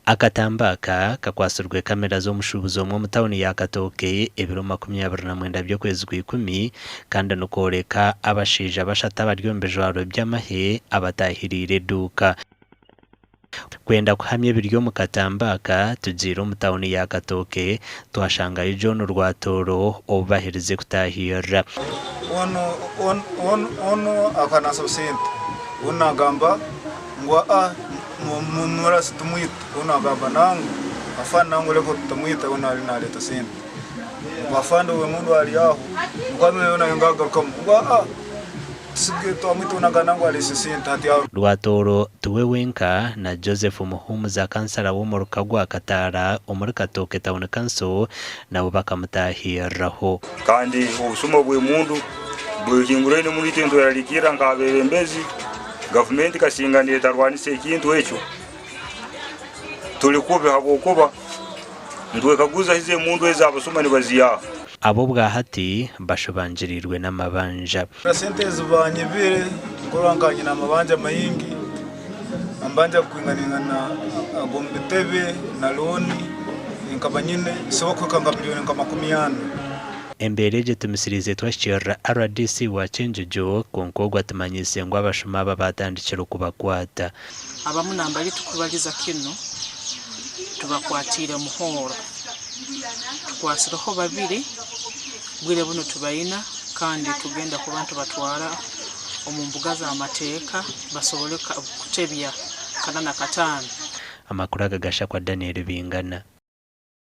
Akatambi aka kakwatsirwe kamera z'omushuubuzi omwe omu tauni ya Katooke ebiro 29 by'okwezi Kwikumi kandi nikworeka abashaija bashatu abari omu bijwaro by'amahe abataahiriire eduuka. Kwenda kuhamya ebiri omu katambi aka, tugiire omu tauni ya Katooke twashangayo John Rwatooro ou baherize kutaahirira. Onu onu onu akaba naasaba sente, onu naagamba ngu aa mumurase tumwite, onu naagamba nangwa afande nangwa reka tutamwita onu ariyo naareeta sente. Ngu afande we ngu ari aho, nikwo nawe nayongyera agarukamu ngu aa. Rwatooro tiwe wenka, na Joseph Muhumuza kansara w'omuruka gwa Kataara omuri Katooke Town Council nabo bakamutaahiriraho. Kandi obusuma bw'emundu bwehinguraine muno itwe nitwerarikirira nk'abebembezi, gavumenti kasinga netarwanisa ekintu ekyo, turi kubi habwokuba nitwekaguza hizi emundu ezi abasuma nibaziiha. Abo obwahati bashobangiriirwe n'amabanja. Sente ezi banyibire nkorora nka nyine amabanja maingi, amabanja kwinganingana ag'omu bitebe na looni nkaba nyine zisobora kuhika nka milioni nka 40. Embeera egi etumisiriize twahikirira rdc wa Kyenjojo kwonka ogwo atumanyiise ngu abashuma aba baatandikire okubakwata. Abamu nambari tukubaliza kinu tubakwatiire muhooro. Tukwasireho babiri, bwire bunu tubaina kandi tugenda kuba nitubatwara omu mbuga z'amateeka basobole kutebya kana na kataano. Amakuru aga gashakwa Daniel Bingana.